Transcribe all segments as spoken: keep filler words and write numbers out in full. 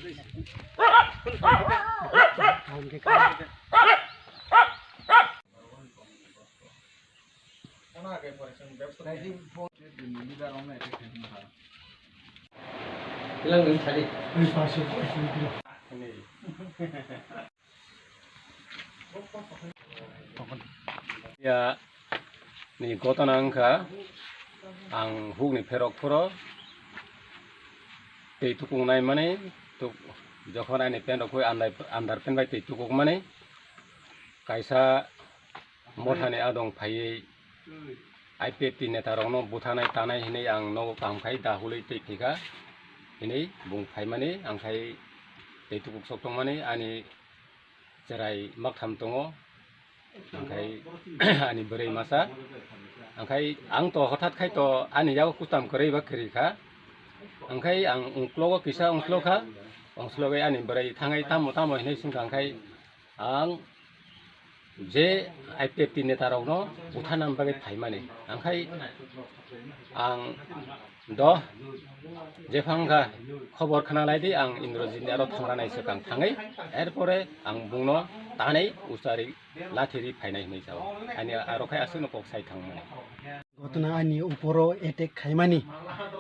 Ya, ni gotona wngkha, ang hukni pherok phuro twi tukuk naimani, tuk-, jokhon ani pant rok khui andai, andar pant bai twi tukuk mani, kaisa mothani adong phaiwi I P F T neta rokno buthanai tanai hinwi ang nogo kaham khai dahulwi twi phikha hinwi bung phaimani, ang khai twi tukuk sok tongmani ani cherai maktham tongo, angkhai ani bwrwi masa, angkhai ang to hothat khai to ani yago kutam kwrwi ba kwrwi kha, angkhai ang ungklogo kisa ungklo kha, ungslogwi ani bwrwi thangai tamo tamo hinwi swngkha, angkhai ang je I P F T neta rokno buthanani bagwi phaimani, angkhai ang Do, jephang kha khobor khna lai di, ang Indrajit ni aro thangra nai swkang thangwi, er pore ang bungno tanwi usari lathi ri phainai hinwi sao. Ani aro khai aswkno kok sai thangmani. Gotona ani uporo attack khaimani,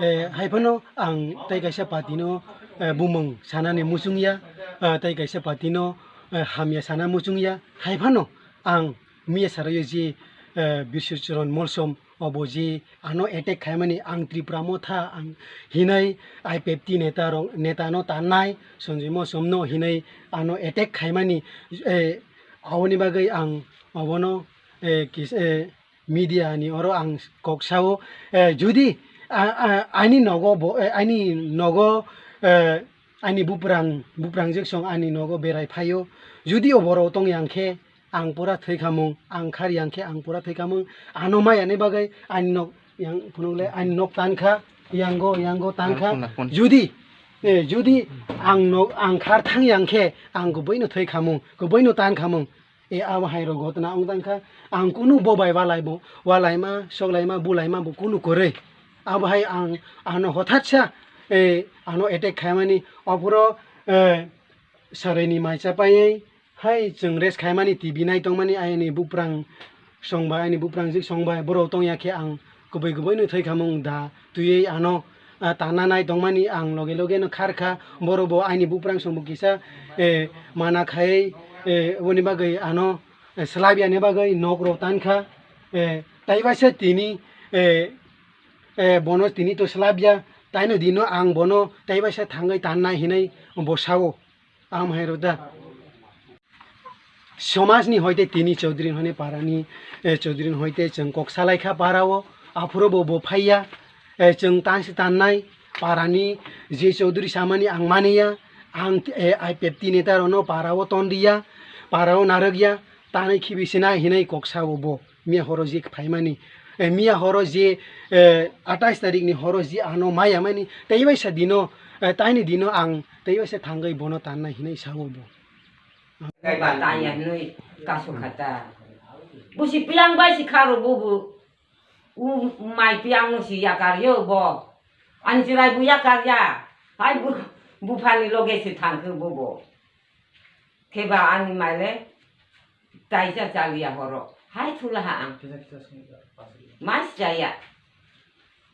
eh, hai phano ang tei kaisa party no, eh, bumung sanani muchung ya, eh, tei kaisa party no, eh, hamya sana muchung ya, hai phano ang miya sarayo je, eh, Biswacharan Molsom obo je ano attack khaimani, ang Tripura Motha ang hinai I P F T neta rok, neta no tanai Sanjoy Molsom no hinai ano attack khaimani, eh, aboni bagwi ang obono, eh, kis-, eh, media ni oro ang kok sao, eh, judi, ah, ah, ani nogo bo, eh, ani nogo, eh, ani buprang, buprang jeksong ani nogo berai phaio, judi oborok tong yang khe, ang pura thwi khamung, ang khar yang khe ang pura thwi khamung, ano maya ni bagwi ani nok yang phunuk le ani nok tan kha, yango, yango tan kha. Nakun, nakun. Judi, eh, judi ang nok, ang khar thang yang khe ang kubui no thwi khamung, kubui no tan khamung. E abo hai rok gotna wng tang kha, ang kunu bo bai walai bo, walai ma, sok lai ma, bulai ma bo kunu kwrwi. Abo hai ang, ano hothat sa, eh, ano attack khaimani, ophuro, eh, Sarai ni mai cha paiwi hai chwng rest khaimani T V nai tongmani, ayni buprang song bai, ayni buprang jik song bai, borok tong ya khe ang kubui kubui no thwi khamung da twiwi ano, ah, tana nai tongmani ang loge loge no khar kha, borok bo ayni buprang song bo kisa, eh, mana khai, eh, boni bagwi ano, eh, slab ya ni bagwi nok rok tan kha, eh, tai bai se tini, eh, eh, bono tini to slab ya, taino dino ang bono tai bai se thangwi tan nai hinwi bo sao. Am hai rok da. Somaj ni hoite tini Chaudhary ni hoite para ni, eh, Chaudhary ni hoite chwng kok salai kha para o, aphuru bo bo phai ya, eh, chwng tan se tan nai para ni je Chaudhary samani ang mani ya, ang, eh, I P F T neta rok no para o ton ri ya, para o narwk ya, tanwi khibi se nai hinwi kok sao bo. Miya horo je phaimani, eh, miya horo je, eh, atais tarik ni horo je ano maya mani, tei bai sa dino, eh, taini dino ang tei bai sa thangwi bono tannai hinwi sao bo. Kai ba tanya hinwi kasu khata. Busi piang bai si kharo bubu. U mai piang no si yakar yo bo. Ani chirai bu yakar ya. Hai bu, buphani loge si thangkhe bubu. Khe ba ani maile taisa chaliya horo. Hai thulaha ang. Mas jaya.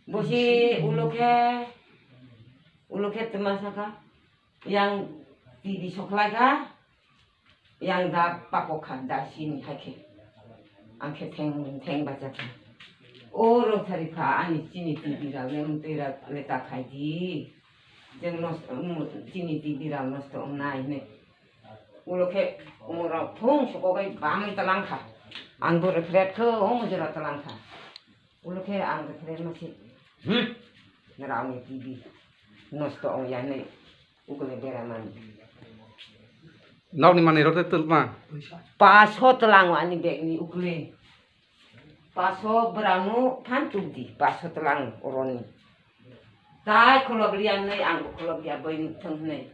Bosi ulo khe, ulo khe tma saka. Yang T V sokhlai kha. Yang da pakok kha da sini hai khe. Ang khe theng, theng bacha kha. O rok thari kha ani chini T V rok le mtwi rok le ta khai di. Jeng nos, um, chini T V rok nosto wngnai hwnwi. Ulo khe umorok thung sukogwi bamwi tlang kha. Ang bo refret khe omo jora tlang kha. Ulo khe ang refret ma si. Hmm. Nrao ni T V nosto ong ya hwnwi ukule bera mani. Nokni manwi rok tei twlma? Paso tlang ani bag ni ukule. Paso brano phan tuk di, paso tlang oroni. Tai khulok liya hnai, ang bo khulok liya bai nuk thang hnai.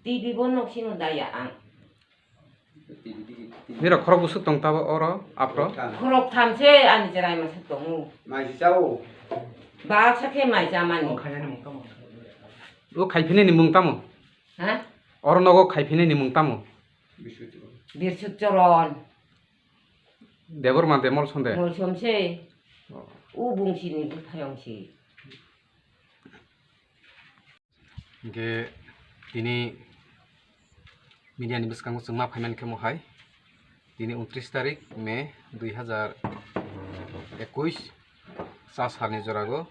T V bo nok sino daya ang. Nirok khorok busuk tong tabo oro, apro? Khorok tham se ani cherai masa tongo. Mai si chao. Ba sa khe mai cha mani. O khainani mung tamo? O khaiphini ni mung tamo? Ha? Oro nogo khaiphinai ni mung tamo? Birsut Choron. Debor mande Molsom de? Molsom se. Oh. U bungsini buphayong si. Hingke tini media ni bwskango chwngma phaimani khe mohai. Tini untris tarik May dui hazar ekush, cha salni jorago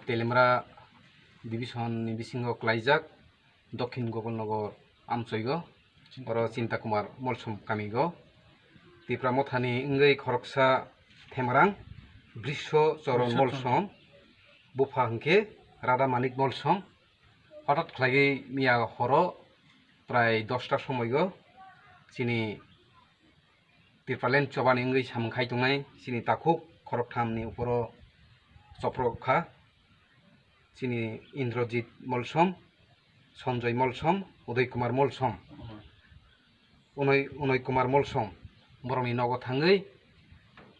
Telemra division ni bisingo klaijak Dokhin Gopalnagar amchoigo, oro Chinta Kumar Molsom kamigo. Tipra mothani wngwi khoroksa Themrang Brisho Choron Molsom, bupha hwnkhe Radha Manik Molsom. Hothat khlaiwi miya horo prai dosta somoigo chini Tipraland chobani wngwi samung khai tongnai chini takhuk khoroktham ni uporo choprok kha. Chini Indrajit Molsom, Sanjoy Molsom, Uday Kumar Molsom, Unoy, Unoy Kumar Molsom, borokni nogo thangwi,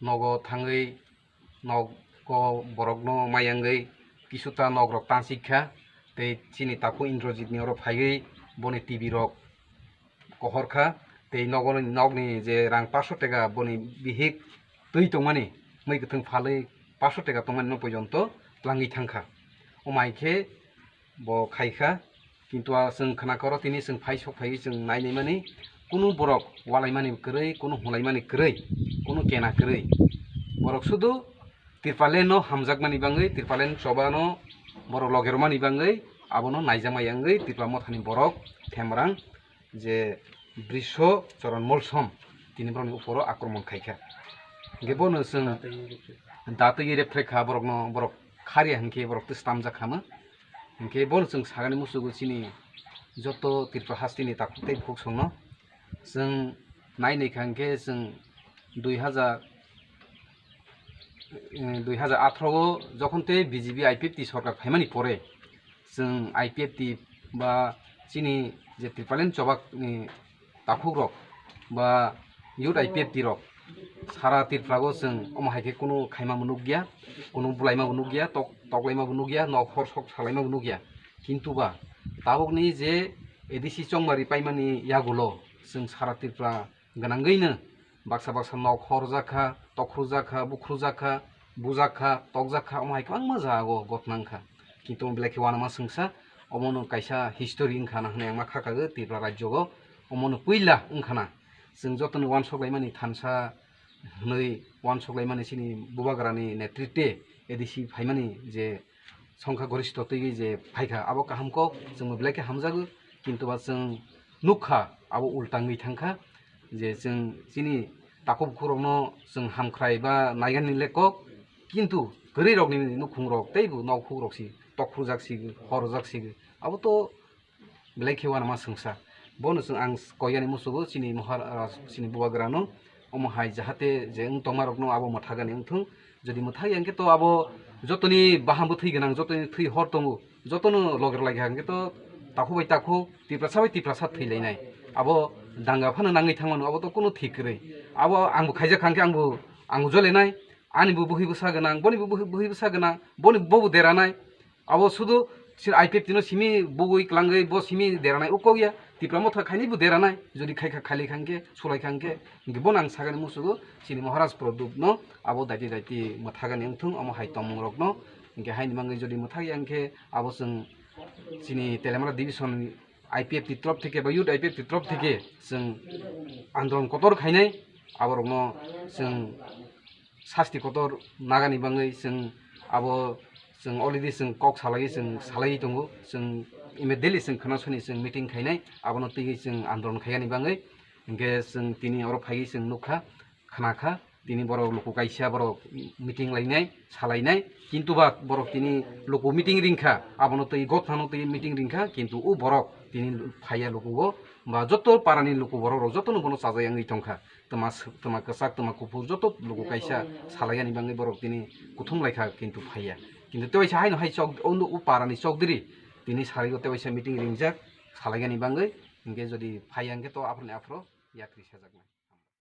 nogo thangwi, nogo borokno mayangwi, kisuta nokrok tansikha, tei chini takhuk Indrajit ni oro phaiwi boni T V rok kohor kha, tei nogo, nokni je rang paso teka boni bihik twi tongmani, mui kwthwng phalwi paso teka tongmani no pojonto twlangwi thangkha. Omai khe bo khai kha, kintu a chwng khna koro tini chwng phai sok phaiwi chwng nai naimani, kunu borok walaimani kwrwi, kunu hulaimani kwrwi, kunu kena kwrwi. Borok sudu Tipraland no hamjakmani bangwi, Tipraland choba no borok logermani bangwi, abono naijakma yangwi Tipra mothani borok Themrang je Brisho Choron Molsom tini borokni uporo akromon khaikha. Hingke bono chwng datwi repre kha borokno, borok khariya hinkhe borok twi stamjak khama. Hingke bono chwng sagani musugo chini joto Tripura hasteni takhuk tei bukhuk songno chwng nai nai kha hinkhe chwng dui hazar, eh, dui hazar atharo o jokhon tei B J P I P F T sorkar phaimani pore, chwng I P F T ba chini je Tipraland chobak ni takhuk rok ba youth I P F T rok sara Tripura o chwng omo hai khe kunu khaima bo nukya, kunu bulaima bo nukya, tok, toklaima bo nukya, nok hor sok salaima bo nukya. Kintu ba tabukni je A D C chongmari paimani yagulo chwng sara Tripura gwnangwino baksa baksa nok horjak kha, tokhrujak kha, bukhrujak kha, bujak kha, tokjak kha, omo hai kwbangma jaga o ghotna wngkha. Kintu omo belai khe uanama swngsa, omono kaisa history wngkha na hwnwi ang ma kha kago Tripura rajyo o, omono puila wngkha na. Chwng jotono uansuk laimani thansa hwnwi uansuk laimani chini bubagrani netritwe A D C phaimani je songkha gorista twiwi je phaikha, abo kaham kok, chwngbo belai khe hamjago, kintu ba chwng nukha abo ulta wngwi thangkha, je chwng chini takhuk bukhuk rokno chwng hamkhrai ba naigani le kok, kintu kwrwi rokni nukhung rok teibo nok huk rok si, tokhrujak si, horjak si, abo to belai khe uanama swngsa. Bono chwng ang koyani musugo chini Maharaj, chini bubagrano, omo hai jahate je wng tongma rokno abo mwthagani wngthung. Jodi mwthagya hwnkhe to abo jotoni baham bwthwi gwnang, jotoni thwi hor tongo, jotono loger laikha hwnkhe to takhuk bai takhuk, Tiprasa bai Tiprasa thwi lainai. Abo danga phano nangwi thangmano, abo to kunu thik kwrwi. Abo angbo khaijak kha hwnkhe angbo, angbo jolenai, ani bo bwhwi bwsa gwnang, boni bo bwhwi, bwhwi bwsa gwnang, boni bobo deranai. Abo sudu si I P F T no simi bugui klangwi bo simi deranai ukok ya. Tipra motha khaini bo deranai. Jodi khai kha, khali kha hwnkhe, sulai kha hwnkhe, hwnkhe bono ang sagani musugo chini Maharaj Pradyut no abo daiti daiti mwthagani wngthung, omo hai tongmung rokno. Hwnkhe haini bagwi jodi mwthagya hwnkhe abo chwng chini Telemra division I P F T trop theke ba youth I P F T trop theke chwng andolon kotor khainai, aborokno chwng sasti kotor nagani bagwi chwng abo chwng already chwng kok salai chwng salai tongo, chwng immediately chwng khwna soni chwng meeting khainai, abono twiwi chwng andolon khaiyani bagwi. Hinkhe chwng tini oro phaiwi chwng nukha, khwnakha, tini borok luku kaisa borok meeting lainai, salainai, kintu ba borok tini luku meeting ringkha, abono twi gotthano twi meeting ringkha, kintu o borok tini phaiya lukugo, ba joto parani luku borok rok jotono bono chajak wngwi tongkha. Twma s-, twma kwchak, twma kuphur joto luku kaisa salaiyani bagwi borok tini kuthum laikha, kintu tewaisa haino hai chok, o, o parani chokdiri tini sarigo tewaisa meeting ringjak salaiyani bagwi, hinkhe jodi phaiya hinkhe to aphuruni aphuru yakri sajaknai.